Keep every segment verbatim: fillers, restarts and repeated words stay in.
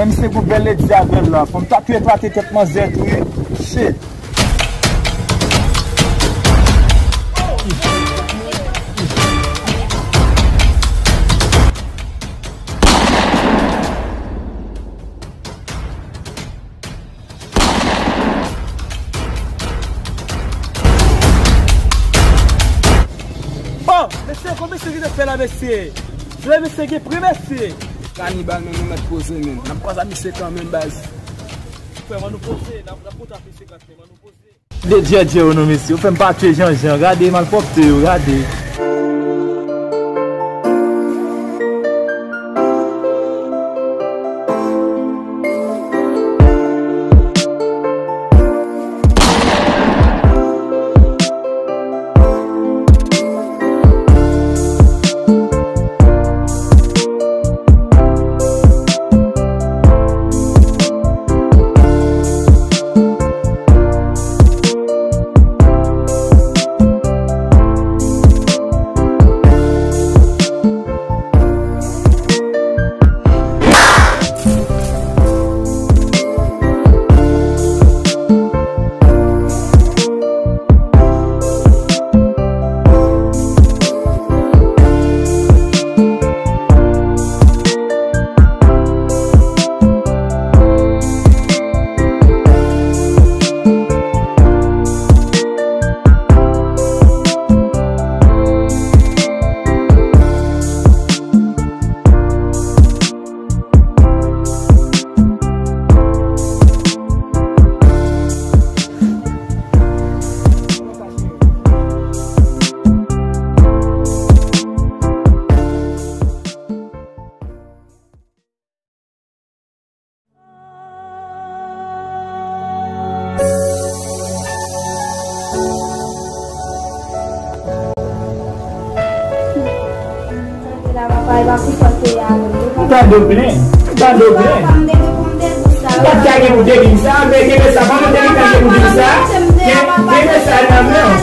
Misye gon bèl ledi avè l la. Fò m ta tou eklate tèt manzè tou wi. Shit. Oh, mesye, kòman mesye ki te fè la, mesye? Frè, mesye gen pri, mesye. Kanibal, men nou mèt poze, men. N ap kwaze ak misye kanmenm, baz. Frè, ann nou poze, n ap, n ap kontre ak mesye, frè, ann nou poze. De djèdjè yo non, mesye. Ou fè m pa tchwe Janjan. Gade malpwòpte yo, gade. M tande w plen, m tande w plen. Ou pa t ka gen pou te di m sa, men kenbe sa, pa mande li ta gen pou di m sa. Ken-, kenbe sa nan men w.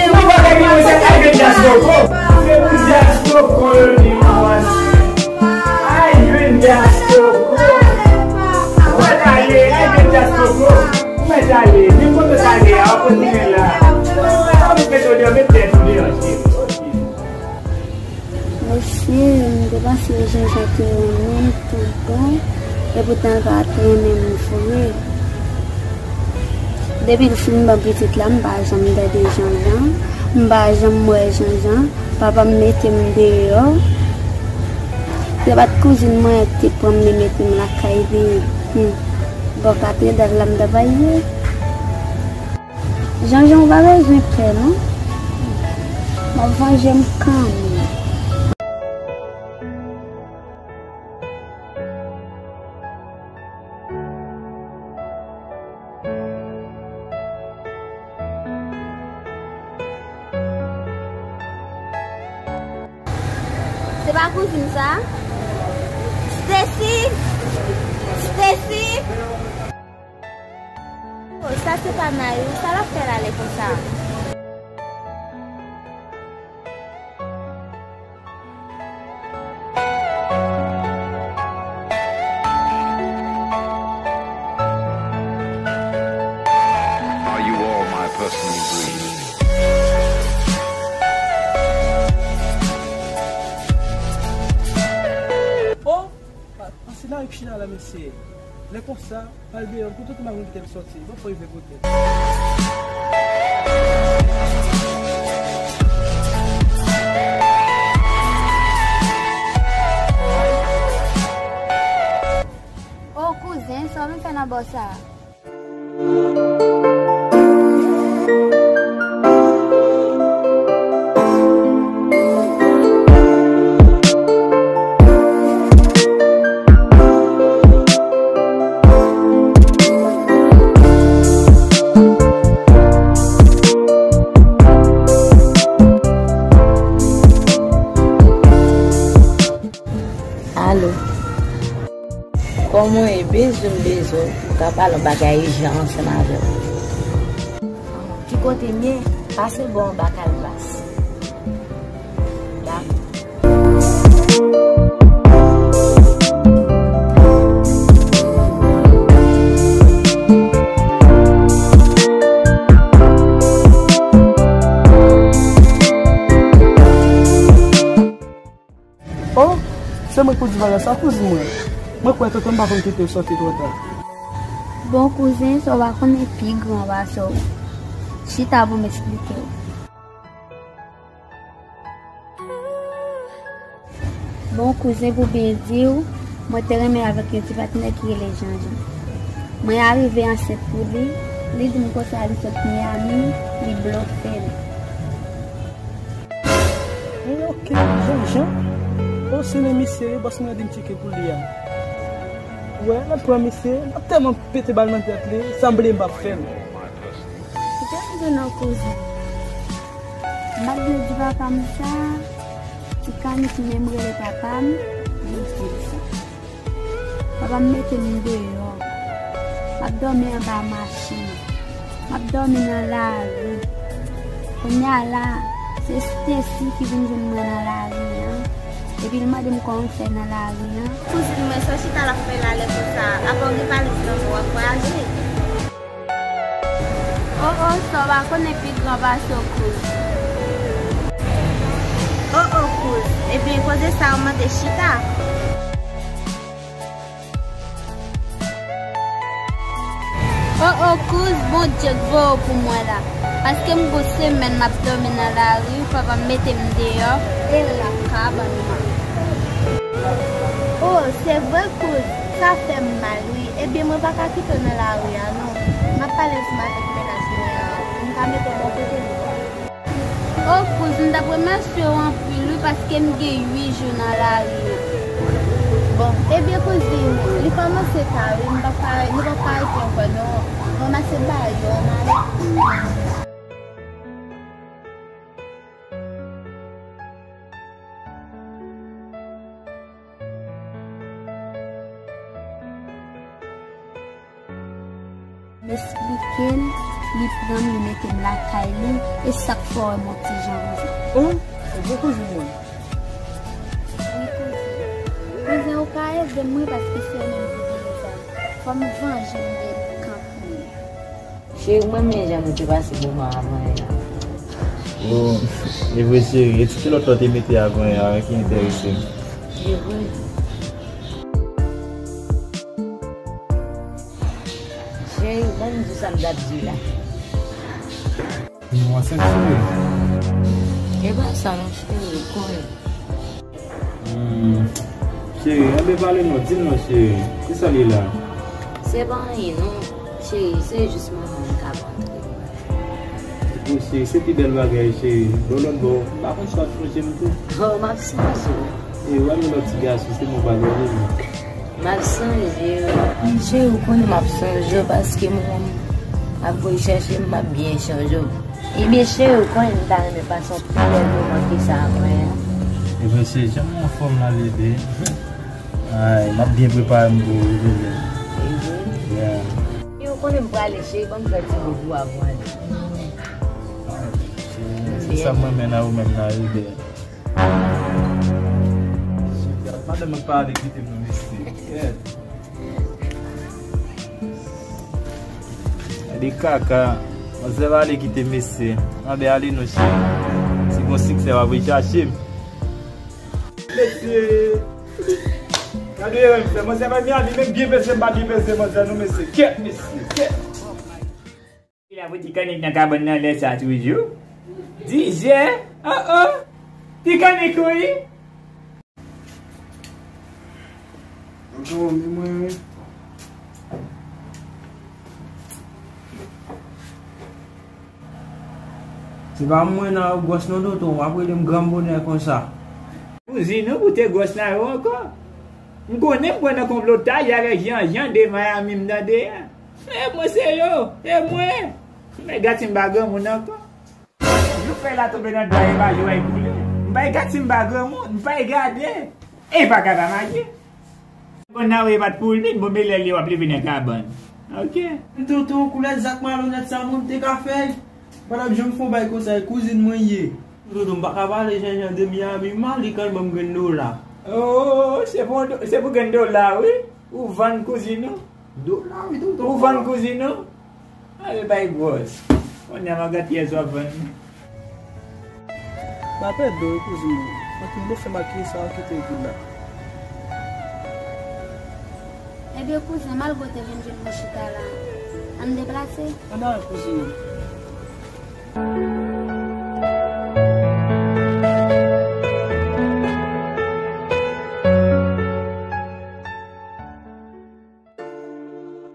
Ou pa ka gen pou se al jwenn Jazz Coco. Se pou Jazz Coco yo di m ansi. Al jwenn Jazz Coco. Ou mèt ale, al jwenn Jazz Coco. Ou mèt ale, menm kote w t ale a, w ap retounen la. Ou mèt mete w deyò, met tèt ou deyò, cheri. Mesye, m te panse Janjan te renmen m tout bon, epoutan l pa t renmen m vre. Depi l fin ban pitit la, m pa janm tande Janjan, m pa janm wè Janjan, papa m mete m deyò. Se pa t kouzin mwen ki te pran m, li mete m lakay li. Hmm. Bò katedral la m ta pral ye. Janjan, ou pa bezwen pè non. M ap vanje m kanmenm. Se pa kouzin sa? Stacy! Stacy! Oh, sa se pa Nayou, sa l ap fè la lè konsa? Are you all my personal dreams? Oh! Pa, pase la epi chita la, mesye. Lè konsa, pa al deyò, kote tout mamoun kite l sòti, bon, fò rive kote l. O kouzen, sa w vin fè nan bò sa a? Alo. Kòman w ye? Bezwen m bezwen w, m ka pale yon bagay ijan ansanm avè w. Ki kote m ye? Pase bò anba kalbas. Dakò. Pou di bagay sa, kouzin mwen. Mwen kwè tonton m pa konn kite w sòti twò ta. Bon, kouzen, sa w pa konnen pi gran pase w. Chita pou m esplike w. Bon, kouzen, pou byen di w, mwen te renmen avèk yon ti patnè ki rele Janjan. Mwen arive ansent pou li, li di m konsa li sot Miami, li blofe m. E ok, Janjan. O, se nan misye, bòs mwen di m tcheke pou li a. Wè, l ap pran misye, l ap tèlman pete bal nan tèt li, sanble m p ap fè l. Kite m di w non, kouzen. M ap vle di papa m sa, ti kanik menm rele papa m, li di l sa. Papa m mete m deyò. M ap dòmi anba machin. M ap dòmi nan lari. Kounye a la, se Stacy ki vin jwenn mwen nan lari an. Epi l mande m kòman m fè nan lari an. Kouzin mwen, sa w chita l ap fè la lè konsa? Apa w gen valiz nan men w ap vwayaje? O o, sa w pa konnen pi gran pase w, kouz. O o, kouz. Ebyen, koze sa w mande chita. O o, kouz, Bondye k voye w pou mwen la. Paske m gon semèn m ap dòmi nan lari, papa m mete m deyò, e la kabann mwen. O, se vre, kouz, sa fè m mal, wi. Ebyen, mwen pa ka kite w nan lari a, non. M ap pale ansanm avèk mennaj mwen an. M ka mete w bò kote nou. O, kouz, m t ap remèsye w anpil, wi, paske m gen uit jou nan lari a. Bon, ebyen, kouzin, li kòmanse ta, wi. M p ap ka, nou p ap ka rete ankò, non. Ranmase bagay yo, ann ale. M esplike l, li pran m, li mete m lakay li, e sa k fè w wè m on ti jan konsa. O, se bon kouzin mwen. Wi, kouzin. Kouzin, ou ka ede m, wi, paske se ou menm ki te fè sa. Fò m vanje m de kanpe. Cheri, mwen renmen jan nou te pase moman avan yè a. O, e vre, cheri. E ti kilòt la w te mete avan yè a ki enterese m. E vre. Cheri, ban m di w sa m t ap di w la. M ansent, cheri. E pa sa non, cheri, ou konnen. Hmm, cheri, anben pale non, di m non, cheri. Kisa li la? Se pa anyen non, cheri, se jis manman m k ap antre. Bon, cheri, se pi bèl bagay, cheri. Bon, lòt bò, m pa konn si w ap sonje m tou. O, m ap sonje w. E, w ap yon lòt ti gason, se mwen w pral rele, non. M ap sonje w. Cheri, ou konnen m ap sonje w paske mwen menm m ap voye chèche m, m ap byen chanje w. Ebyen, cheri, ou konnen m ta renmen pase yon pi bèl moman ke sa avè w. Ebyen, cheri, jan m anfòm la, bebe. Ay, m ap byen prepare m pou ou, bebe. Ebyen. Yeah. Cheri, ou konnen m prale, cheri, ban m fè ti bo pou w avan ale. Cheri, se sa m renmen nan ou menm nan, bebe. Madanm mwen pa ale kite m non, mesye. Kèt. Gade kaka. Manzè pa ale kite mesye. Anben ale non, cheri. Si gon siksè w ap vin chache m. Mesye. Gade erè m fè. Manzè pa Miami menm byen peze m pa byen peze manzè non, mesye. Kèt, mesye. Kèt. Li la pou Ti Kanik nan kabann nan lè sa toujou. Dijè, o o, Ti Kanik wi. Tonton, men mwen wi. Se pa mwen nan gwòs non tonton, w ap rele m granm bonè konsa. Kouzin ou pou te gwòs nan yo ankò. M konnen m pran nan konplo tayè avèk Janjan de Miami m tande a. E mwen se yo, e mwen. Men gati m pa granmoun ankò. Yo fè la tonbe nan dwa e ba yo ay koule. M pa gati m pa granmoun, m pa gade. E pa ka pa mache. Bon, nan we pat pou li, bon, men lè li w ap leve nan kabann. Ok. Tonton, koulè zak malonèt sa moun te ka fè. Pa t ap janm fè yon bay konsa, e kouzin mwen ye. Tonton, m pa ka pale Janjan de Miami mal, li kal ban m grenn dola. Oh, se pou, se pou grenn dola, wi. Ou vann kouzin ou? Dola, wi, tonton. Ou vann kouzin ou? Ale bay gwòs. Kounye a m ap gate yès w ap vann. M ap ede w, wi, kouzin mwen. Fòk m byen fè makiye sa w kite vin la. Ebyen, kouzen, malgre w te vin jwenn mwen chita la, ann deplase. Ann ale, kouzen.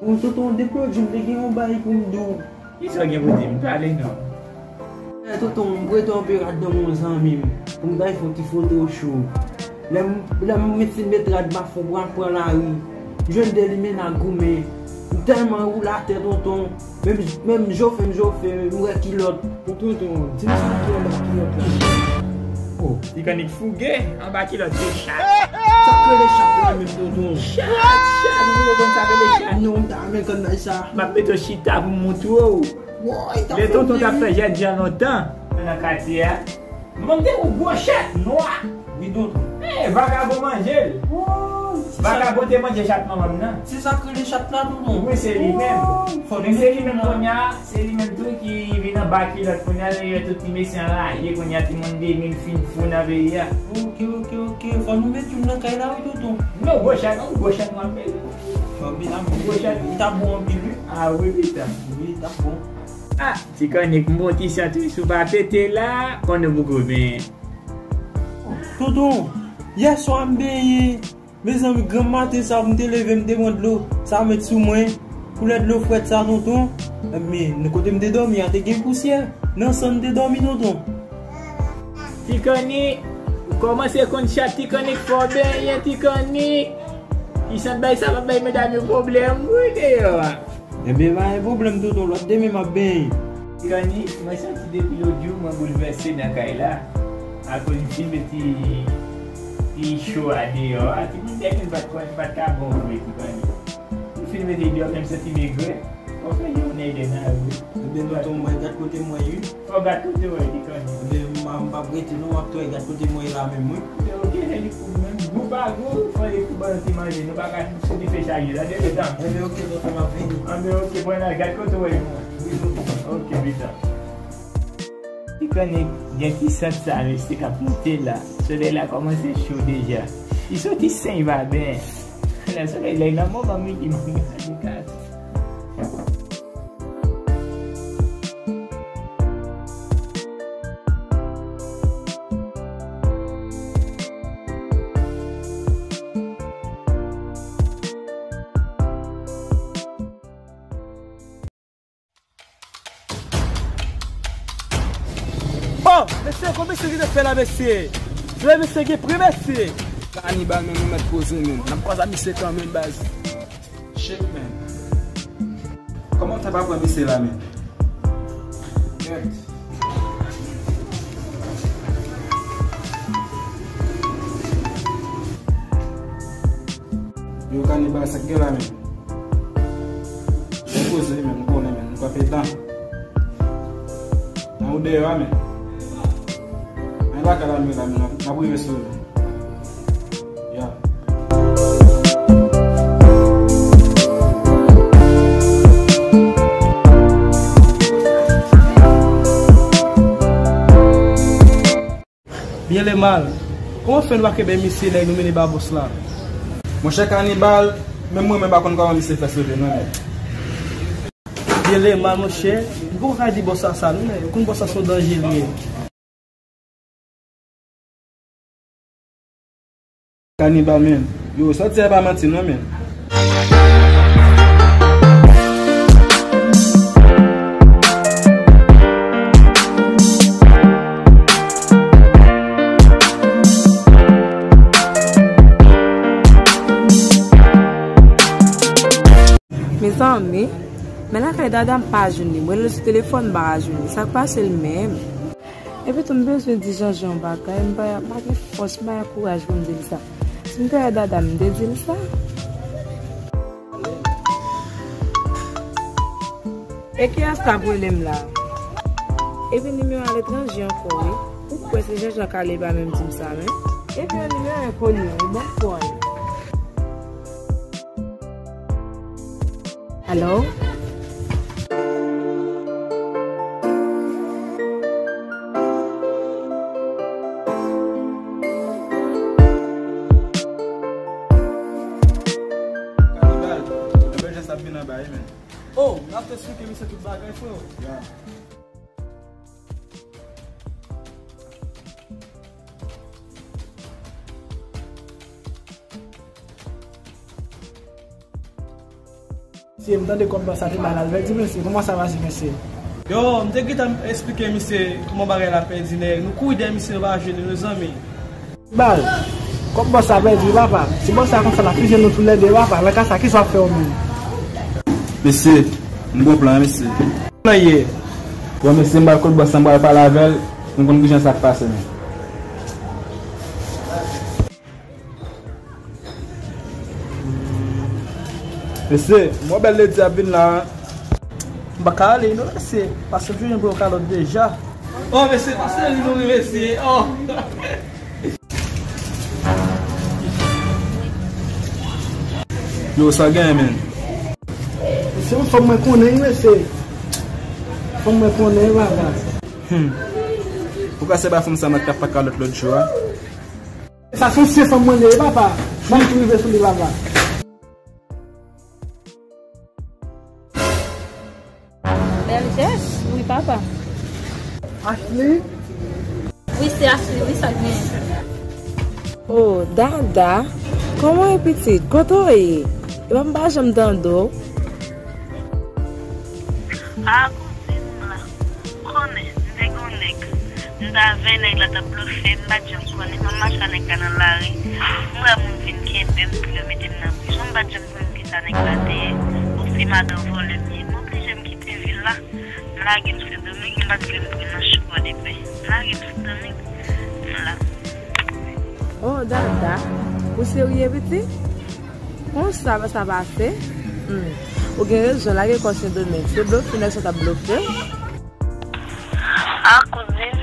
Bon, tonton, depi lòt jou m te gen yon bagay pou m di w. Kisa w gen pou di m? Pale non. Eh, tonton, m prete yon pe rad nan men yon zanmi m pou m ta al fè yon ti foto cho. Lè m, lè m met, met rad m ap fè, m pran, pran lari, m jwenn de limena goumen. M tèlman woule atè, tonton. Menm, menm jofe m jofe, m wè kilòt. Bon, tonton, di m sa ki anba kilòt la. Oh, Tikanik fouge, anba kilòt se chat. Sa k rele chat la menm, tonton? Chat, chat, ou konn sa k rele chat? Non, m ta renmen konn bagay sa. M ap mete w chita pou m montre w. Woy, ta fè tonton t ap fè jèdjan lontan nan katye a. Manman m te yon gwo chat nwa. Wi, tonton. Eh, vagabon manje l. Vagabon te manje chat manman m nan. Se sa k rele chat la, tonton? Wi, se li menm. Men se li menm kounye a, se li menm tou ki vin anba kilòt kounye a, li wè tout ti mesye anraje kounye a, timoun de mil fin fou nan peyi a. Ok, ok, ok. Fò nou met youn nan kay la, wi, tonton. Non, gwo chat, non, gwo chat nwa m bezwen. Fò m met la, gwo chat. Li t ap bon anpil, wi. Ah, wi, pita. Wi, li t ap bon. Ah, Tikanik, m bon ti sant wi, si w pa pete la, konnen w poko benyen. Tonton, yè swa m benyen. Mezanmi, granm maten sa pou m te leve, m te pran dlo, sa met sou mwen. Koulè dlo frèt sa, tonton. Men, nan kote m te dòmi a, te gen pousyè. Nan san m te dòmi, tonton. Tikanik, ou kòmanse konn chat, Tikanik, fò w benyen, Tikanik. Ti sant bay sa p ap bay medam yo pwoblèm, wi, deyò a. Enben, pa gen pwoblèm, tonton, lòt demen m ap benyen. Tikanik, mwen santi depi lòt jou, mwen boulvèse nan kay la. Akoz m fin met ti, ti cho a deyò a. Timoun de mil pa t, pa t ka bon vre, Tikanik. M fin mete deyò, men m santi m egre. Fò fè yon nèg de nan ri. Ebyen, tonton, mwen gad kote mwen ye. Fò gad kote w ye, Tikanik. Ebyen, m, m p ap rete non, m ap touye gad kote mwen ye la menm, wi. Ebyen, ok, se li pou menm. Gou pa gou, fò li pou ban nou ti manje. Nou pa ka sou dife chak jou, tande, medam? Ebyen, ok, tonton, m ap vini. Anben, ok, bon, al gad kote w ye, mwen. Wi, tonton. Ok, pita. Tikanik, gen ti sant sa, mesye, k ap monte la. Solèy la kòmanse cho deja. Li soti sen, li pa benyen. Lè solèy la nan moman midi, mwen gen sa ki ka. Oh, mesye, kòman mesye ki te fè la, mesye? Lè mesye gen pri, mesye. Kanibal, men nou mèt koze, men. N ap kwaze ak misye kanmenm, baz. Shit, man. Kòman w fè pa pran misye la, men? Mèd. Yo, Kanibal, sa k gen la, men? Bon koze, men, m konnen, men, m kanpe dan. Nan ou deyò a, men. Ann lakay la, men, la, men, n ap rive sou ou, men. Ya. Byen le mal. Kòman fè nou pa kenbe misye lè nou mennen ba bòs la? Monchè Kanibal, menm mwen menm pa konn kòman misye fè sove non, nèg. Byen le mal, monchè, nou poko ka di bòs la sa non, nèg. Ou konn bòs la se yon danje li ye. Kanibal, men. Yo, sa w di a pa manti non, men. Mezanmi, men lakay Dada m pa jwenn li. M rele l sou telefòn, m pa ka jwenn li. Sa k pase l menm? Epi tou, m bezwen di Jean-Jean yon bagay, m pa, m pa gen fòs, m pa gen kouraj pou m di l sa. Si m te wè Dada, m te di l sa. E kiyès k ap rele m la? Epi nimewo aletranje ankò, wi. Ou kwè se Jean-Jean k ale pa menm di m sa, men? Epi yon nimewo enkoni, wi, bon fwa. Alo? Kanibal, Eksplike misye tout bagay, freo. Ya. Mesye, m tande kòb bòs la te bay la, l pèdi, mesye. Kòman sa pase, mesye? Yo, m te gentan eksplike misye kòman bagay la pèdi, nèg. Nou kouri dèyè misye, nou pa jwenn li, mezanmi. Bal, kòb bòs la pèdi, papa. Si bòs la konsa, l ap fize nou toulède, papa. Nan ka sa, kisa w ap fè ou menm? Mesye, m gon plan, mesye. Plan ye. Bon, mesye, m pral kot bòs la, m pral pale avè l. M konn kijan sa ap pase, men. Mesye, m wè bèl ledi ap vin la, en. M pa ka ale, non, mesye. Paske m jwenn gwo kalòt deja. Oh, mesye, pase li, non, wi, mesye. Oh. Yo, sa gen, men. Mesye, yon fanm mwen konnen, wi, mesye. Fanm mwen konnen, wi, papa. Hmm. Poukwa se pa fanm sa mwen t ap paka lòt, lòt jou a? Sa se ansyen fanm mwen li ye, papa. Ban m tou rive sou li, papa. Bèl jès, wi, papa. Ashley? Wi, se Ashley, wi, sa k genyen. Oh, Dada, kòman w ye, pitit? Kote w ye? Epa m pa janm tande w. Ah, kouzin, m la. Konnen, m te gen yon nèg. M t avè nèg la t ap blofe, m pa t janm konnen. M ap mache a nèg la nan lari. M wè moun vin kenbe m, pou yo mete m nan prizon. M pa t janm konn kisa nèg la te ye. Ou se madan vòlè m ye. M oblije m kite vil la. M lage m Sendomeng, m pa t vle m pran nan chou Pòdepè. M lage m Sendomeng, m la. Oh, Dada, ou serye, pitit? Konsa sa pase? Hmm. Ou gen rezon, lage kò Sendomeng. Se blofe nèg sa t ap blofe. Ah, kouzin,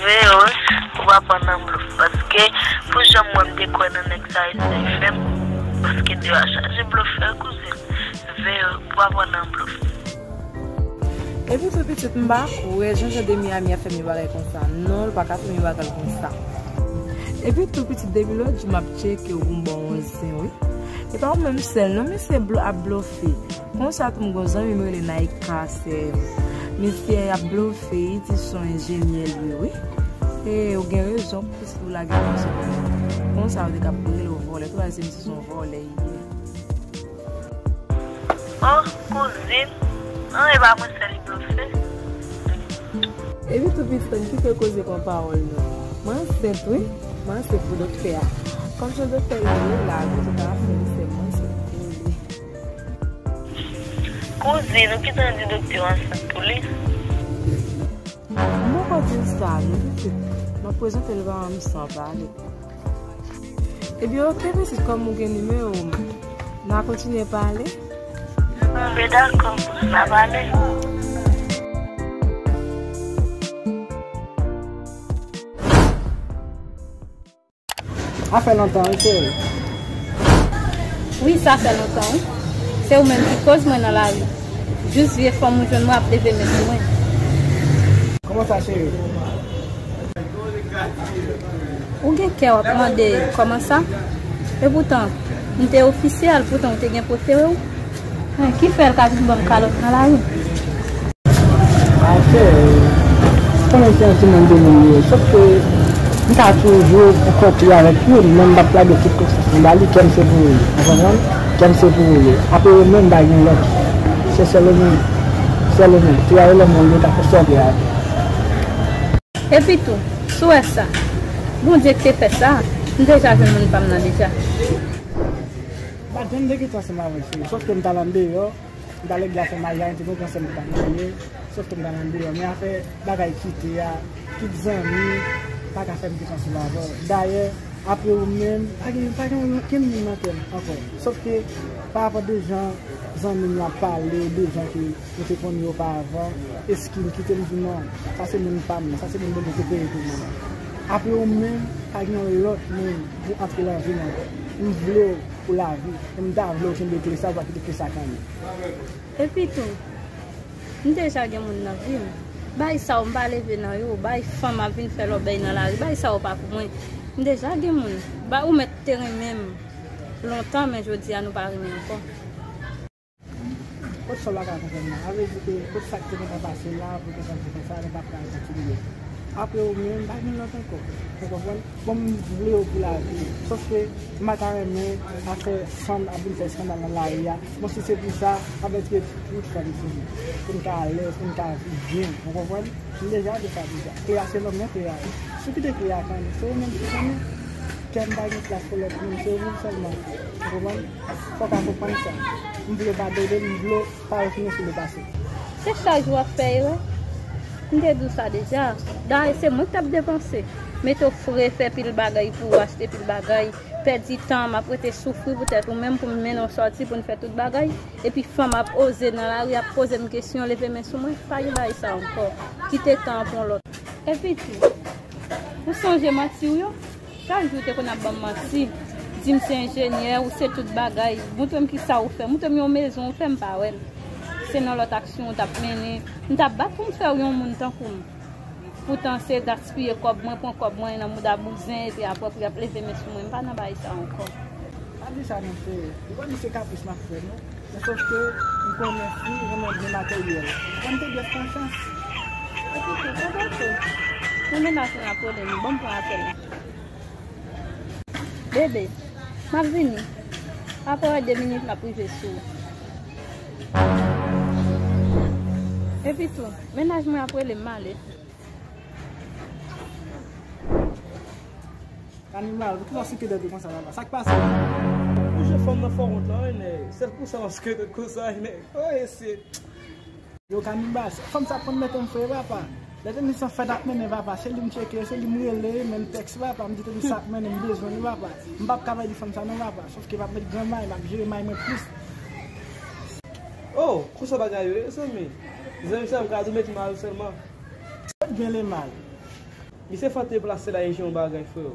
veye w, wi, pou w pa pran nan blof. Paske, pou jan m wè m te kwè nan nèg sa eseye fè m. Paske deyò a chaje blofè, kouzin. Veye w, pou w pa pran nan blof. Epi tou pitit, m pa kwè Jean Jean de Miami ap fè m yon bagay konsa. Non, l pa ka fè m yon bagay konsa. Epi tou pitit, depi lòt jou m ap tcheke w pou m ba w yon zen, wi. E pa ou menm sèl, non, misye blo-, ap blofe. Konsa tou m gon zanmi m rele Naika, sè m. Misye ap blofe, li di se yon enjenyè l ye, wi. E ou gen rezon pou pitit ou lage misye. Konsa yo te ka rele w vòlè, tou pase misye se yon vòlè li ye. Oh, kouzin, an e pa mwen sèl li blofe. Epi tou pitit, ann kite koze pran pawòl non. Mwen ansent wi, mwen ansent pou doktè a. Kòm se doktè li ye la, doktè a fè li se mwen ansent pou li. Kouzin, ou kite ann di doktè w ansent pou li? M poko di l sa non pitit. M ap prezante l ba manmi san pale. Ebyen oke pitit, kòm ou gen nimewo m, n a kontinye pale. Anben dakò, n a pale. Sa fè lontan wi cheri. Wi, sa fè lontan wi. Se ou menm ki koz mwen nan lari. Jis vye fanm ou jwenn mwen ap leve men sou mwen. Kòman sa cheri? Ou gen kè w ap mande kòman sa? Epoutan, m te ofisyèl, poutan ou te gen prefere w. Ki fè l ka vin ban m kalòt nan lari? Achte, ou konnen se yon timoun de moun li ye, sòf ke m ka toujou pou kont li avèk youn, men m p ap lage tout konsyans mwen ba li, kè m se pou ou li, ou konprann? Kè m se pou ou li. Apre yo menm, m pa gen lòt. Se sèlman, sèlman, ti a yo lè mwen yo ta fè sòble avè. Epitou, si w wè sa, Bondye ki te fè sa, m deja jwenn moun pa m nan deja. M pa t janm te kite ansanm avè w, cheri, sòf ke m t al andeyò. M t al regle afè maryaj, m te gen yon gran sè m ki t ap marye, sòf ke m t al andeyò. Men afè bagay kite a, kit zanmi, pa ka fè m kite ansanm avè w. Dayè, apre ou menm, pa gen, pa gen okenn moun nan kè m ankò. Sòf ke, pa rapò de jan zanmi m yo ap pale, de jan ke nou te konnen yo opavan, eskim kite m di non, sa se moun pa m nan, sa se moun Bondye te kreye pou mwen. Apre ou menm, pa gen yon lòt moun pou antre nan vi m ankò. M vle w pou lavi, e m ta vle w kenbe kle sa, ou pa kite kle sa kanmenm. Epitou, m deja gen moun nan vi m. Bay sa yo m pa leve nan yo, bay fanm ap vin fè lòbèy nan lari, bay sa yo pa pou mwen. M deja gen moun. Ba ou mèt te renmen m lontan, men jodi a nou pa renmen ankò. Kot sa w pa ka konprann la? A vle di ke tout sa k te gentan pase la, pou te santi konsa, nou p ap ka kontinye. Apre ou menm, pa gen lòt ankò. Ou konprann? Bon, m vle w pou lavi. Sòf ke m pa ta renmen afè fanm ap vin fè eskandal nan lari a. Bon, si se pou sa, avèti tout fanm sou nou. Pou n ka alèz, pou n ka viv byen. Ou konprann? M deja di sa deja. Kle a se nonm nan kle a ye. Si w kite kle a kanpe, se ou menm ki kanpe. Kè m pa gen plas pou lòt moun, se ou sèlman. Ou konprann? Fò w ka konprann sa. M vle w padone m, m vle w pa refini sou le pase. Se chak jou w ap fè erè. M te di w sa deja. Dayè, se mwen ki t ap depanse. Mete w fre, fè pil bagay pou w, achte pil bagay, pèdi tan, m ap rete soufri poutèt ou menm pou m mennen w sòti pou n fè tout bagay. Epi fanm ap oze nan lari, ap poze m kesyon, leve men sou mwen. Pa gen bagay sa ankò. Kite tan an pou yon lòt. Epi tou, ou sonje manti w yo? Chak jou w te konn ap ban m manti, di m se enjenyè, ou se tout bagay. Montre m kisa ou fè. Montre m yon mezon ou fè, m pa wè l. Se nan lòt aksyon ou t ap mennen. M t ap bat pou m fè w yon moun tankou m. Poutan se gaspiye kòb mwen, pran kòb mwen nan mouda bouzen, epi apre pou y ap leve men sou mwen. M pa nan bagay sa ankò. Pa di sa non, cheri. Ou konn se kapris m ap fè, non? Men sòf ke m konnen fi renmen byen materyèl. Ban m te byès nan chans. Epi tou, pa pase. Yon mennaj mwen ap rele m, ban m pran apèl la. Bebe, m ap vini. Apre de minit, m ap rive sou ou. Epi tou, mennaj mwen ap rele m, m ale. Animal, poukisa w site dèyè konsa, papa? Sa k pase? Ou jwe fanm nan fè w wont la, wi, nèg. Sèl konsa w site konsa, wi, nèg. Oye, se. Yo, Kanibal, fanm sa konn mete m fre, papa. Lè tenis an fèt ap mennen, papa, se li m tcheke, se li m rele, men m tèks, papa, m di tenis sa ap mennen, m bezwen li, papa. M p ap ka pèdi fanm sa non, papa. Sòf ke m ap met gran may, m ap jere may mwen plis. Oh, konsa bagay yo ye, zanmi. Zanmi sa, m ka di w met mal sèlman. Kot byen le mal? Misye fè te plase la, e jan yon bagay, freo.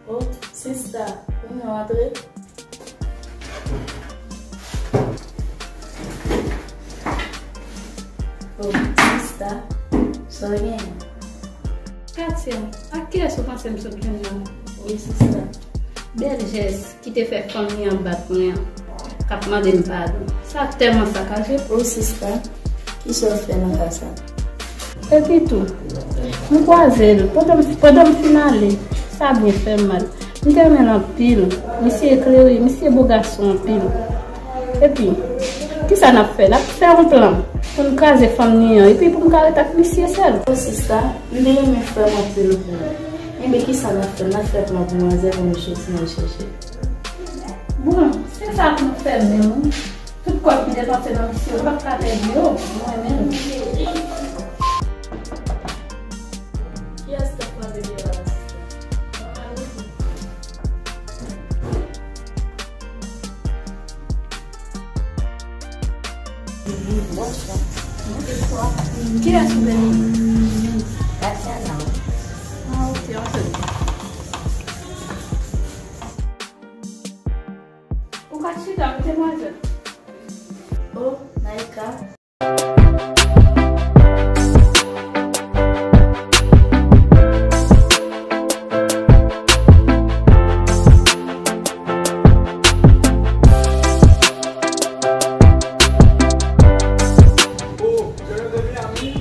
Oh, sista, ou nan antre? Oh, sista, sa w gen? Katia, ak kiyès ou panse m sot jwenn la? Wi, sista. Bèl jès ki te fè fanmi an bat mwen an, k ap mande m padon. Sa tèlman sakaje. Oh, sista, kisa w fè nan ka sa? Epi tou, m kwaze l pandan m, pandan m fin ale. Sa byen fè m mal. M te renmen l anpil. Misye eklere, misye bo gason anpil. Epi, kisa n ap fè? N ap fè yon plan pou n kraze fanmi an, epi pou m ka ret ak misye sèl. Oh, sista, m te renmen frè m anpil pou ou. Enben, kisa n ap fè? N ap fè plan pou manzè pou misye ti al chèche. Bon, se sa pou n fè menm, wi. Tout kòb ki depanse nan misye, ou p ap ka pèdi yo, mwen menm. Kiyès k ap frape deyò a la, sista? Bonswa. Bonswa. Kiyès ou vle? Tatiana. Ah, ok, antre. Ou ka chita, wi, demwazèl. Oh, Naïka. Oh, Junior de Miami.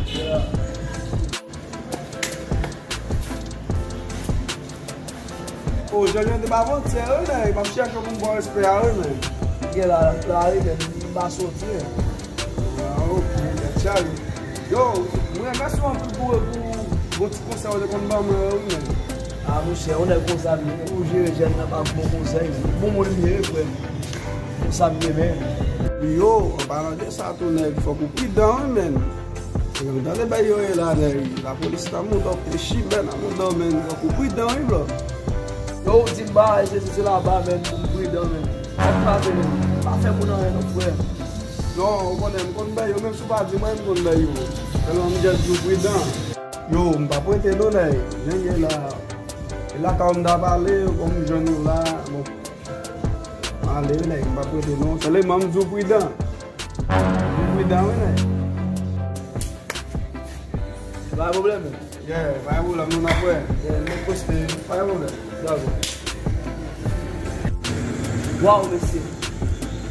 Oh, Junior de pa avantyè, wi, men m ap chèche pou m ba w respè a, wi, men. Gen la, la, wi, men m pa soti, men. Ah, ok, gad sa, wi. Yo, mwen remèsye w anpil pou, pou bon ti konsèy ou te konn ban mwen, wi, men. Ah, monchè, yon nèg konsa, pou jere jèn nan pa bon konsèy, bon moun li ye, frè m. Konsa m ye, men. Yo, an palan de sa tou, nèg, fòk ou pridan, wi, men. Yo, gade bay yo ye la, nèg. Lapolis nan mouda w, pechi, men, nan mouda w, men. Fòk ou pridan, wi, bro. Yo, ou di m bagay, se, se, se laba, men, pou m pridan, men. Sa k pase, men? Pa fè moun anyen, non, frè. Non, ou konnen, m konn bay yo, menm si w pa di mwen, m konn bay yo. Sèlman m just di w pridan. Yo, m p ap rete non, nèg. Jan ye la. E lakay ou m ta pale, bon, m jwenn ou la, bon. M ale wi, nèg, m p ap rete non. Sèlman m di w pridan. M di w pridan wi, nèg. Pa gen pwoblèm. Yeah, pa gen pwoblèm, nou n ap wè. Yeah, nou poste. Pa gen pwoblèm. Dakò. Waw, mesye.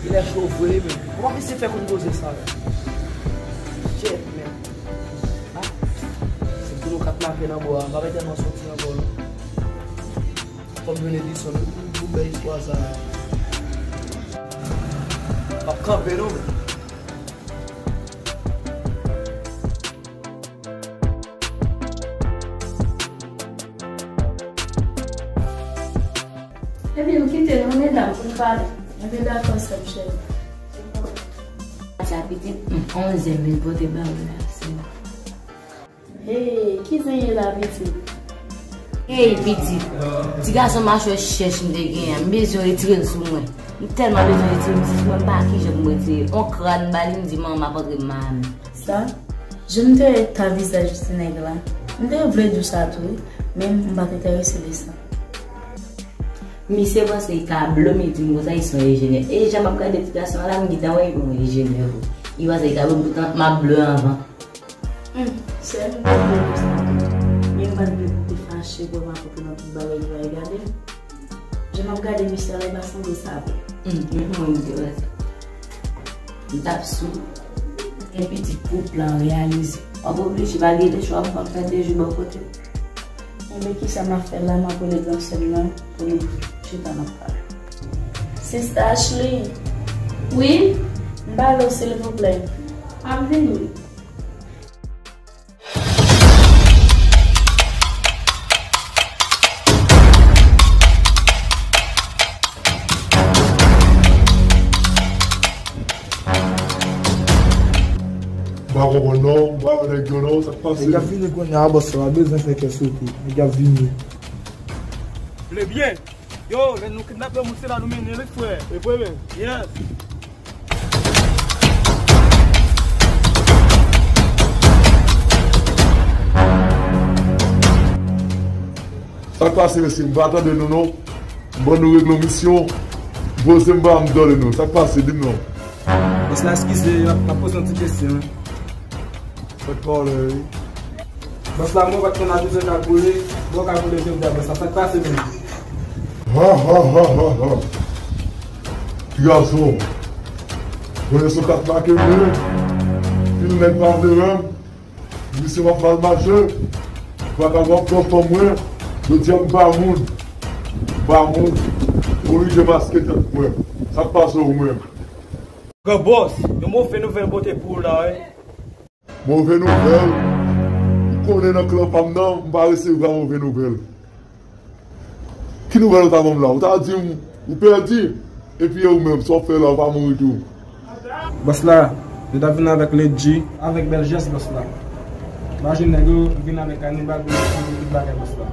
Genlè cho vre, men. Kòman mesye fè konn koze sa la? Shit, man. Ah. Se pou nou kat make nan bò a. M pa mete nan soti ankò, non. Fò m jwenn Edison, wi, pou, pou bèl istwa sa a. M ap kanpe, non, men. Ebyen, m kite nou, medam, pou n pale. Ebyen, dakò, sè m cheri. Sa pitit, m, onzèm vin pote ba ou la, sè m. Hey, ki zen ye la, pitit? Hey, pitit. Ti gason machwè chèch m te genyen an, m bezwen retire l sou mwen. M tèlman bezwen retire l sou mwen, m pa ki jan pou m retire l. On kràn m ba li, m di, manman, m ap antre Miami. Sa? Jan m te wè eta vizaj ti nèg la, m te vle di w sa tou, wi, men m pa t enterese de sa. Misye panse li ka blo m, li di m konsa li se yon enjenyè. E jan m ap gade ti gason an la, m gentan wè li pa yon enjenyè vre. Li panse li ka blo m, poutan m ap blo anvan. Hum, sè m te vle di w sa tou. Men m pa t vle pou w te fache pou w pa konprann tout bagay ki va gade. Jan m ap gade misye a la, li pa sanble sa vre. Hum, men mwen m te wè sa. M t ap sou. Gen pitit pou plan reyalize. W ap oblije pa gen lechwa pou w ap pèdi jou bò kote. Enben, kisa m ap fè la? M ap rele gran sè m nan pou nou chita n ap pale. Sista Ashley. Wi? M pale w, silvouplè. M ap vini. M pa konprann non, m pa wè nèg yo non, sa k pase? Nèg y ap vini kounye a, bòs la pa bezwen fè kè sote. Nèg y ap vini. Vle byen. Yo, lè nou kidnape yon moun, se la nou mennen li, frè. E vre, men. Yes. Sa k pase, mesye? M pa tande nou, non. M ban nou regle yon misyon. Poze m ba m tande nou. Sa k pase? Di m non. Bòs la, eskize, m ap, m ap poze yon ti kesyon. Fèt pale, wi. Bòs la, mwen pa t konn abize kalkile. Bon, kalkile jodi a, bòs la. Sa k pase menm? Ha, ha, ha, ha, ha. Ti gason. Konnen se kat make vre. Pil nèg pa vle wè m. Misye w ap mal mache. Pa ka w ap pran fanm mwen. Jodi a m pa moun. M pa moun. Korije maske tèt mwen. Sa k pase ou menm? Gran bòs, yon move nouvèl m pote pou ou la, wi. Move nouvèl? Ou konnen nan klan pa m nan, m pa resevwa move nouvèl. Ki nouvèl ou ta ban m la? Ou ta di m ou pèdi, epi e ou menm, sa w fè la, ou pa mouri tou? Bòs la, yo t ap vin avèk Ledji, avèk Bèl Jès, bòs la. Imajine nèg yo vin avèk kanibal, pou yo tout bagay, bòs la.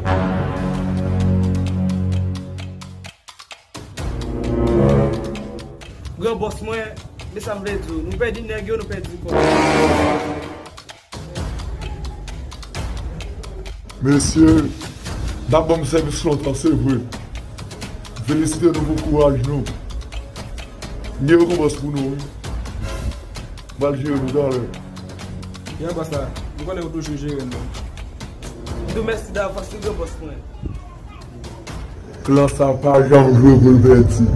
Gran bòs mwen, men sa m vle di w, nou pèdi nèg yo, nou pèdi kò. Mesye, n ap ban m sèvis lontan, se vre. M felisite nou pou kouraj nou. M gen rekonpans pou nou, wi. M pral jere nou talè. Ye, bòs la, m konnen ou toujou jere nou. M di w mèsi davans, wi, gran bòs mwen. Klan sa pa janm jwe pou l pèdi.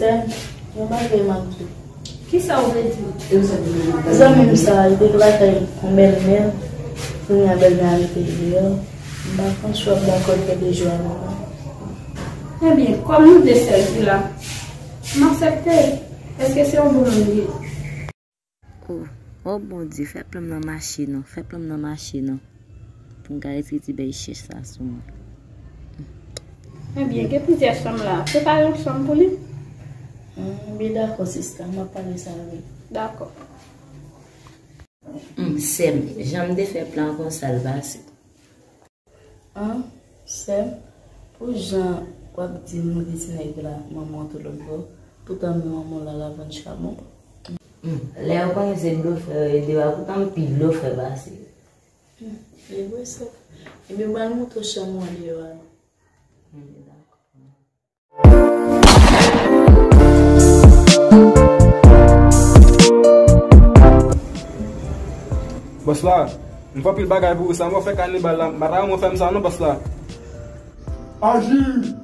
Sè m, yon bagay m ap di w. Kisa w vle di m? Zanmi m sa a, li te lakay yon bèlmè l, kounye a bèlmè a mete l deyò. M pa konn si w ap dakò l fè de jou avè mwen. Ebyen, kòm nou de sèl ki la, m aksepte. Èske se yon bon nonm li ye? O, o Bondye, fè plan m nan mache non, fè plan m nan mache non. Pou m ka retire ti bèy chèch sa sou mwen. Ebyen, gen plizyè chanm la. Prepare yon chanm pou li. Hmm, byen dakò, sista, m ap pale sa avè l. Dakò. Hmm, sè m, jan m te fè plan konsa l pase. An, sè m, pou jan w ap di m ou di ti nèg la manman w tou lòt bò, poutan men manman w la la vann chabon. Hmm, lè yo konnen se blofè yo ye de a, poutan m pi blofè pase yo. Hmm, e vre sa. Ebyen, m pral montre w chanm ou an deyò a non. Hmm, dakò. Bòs la, m fè anpil bagay pou ou, sa mwen fè kanibal la, m pa ta renmen w fè m sa non, bòs la. Aji!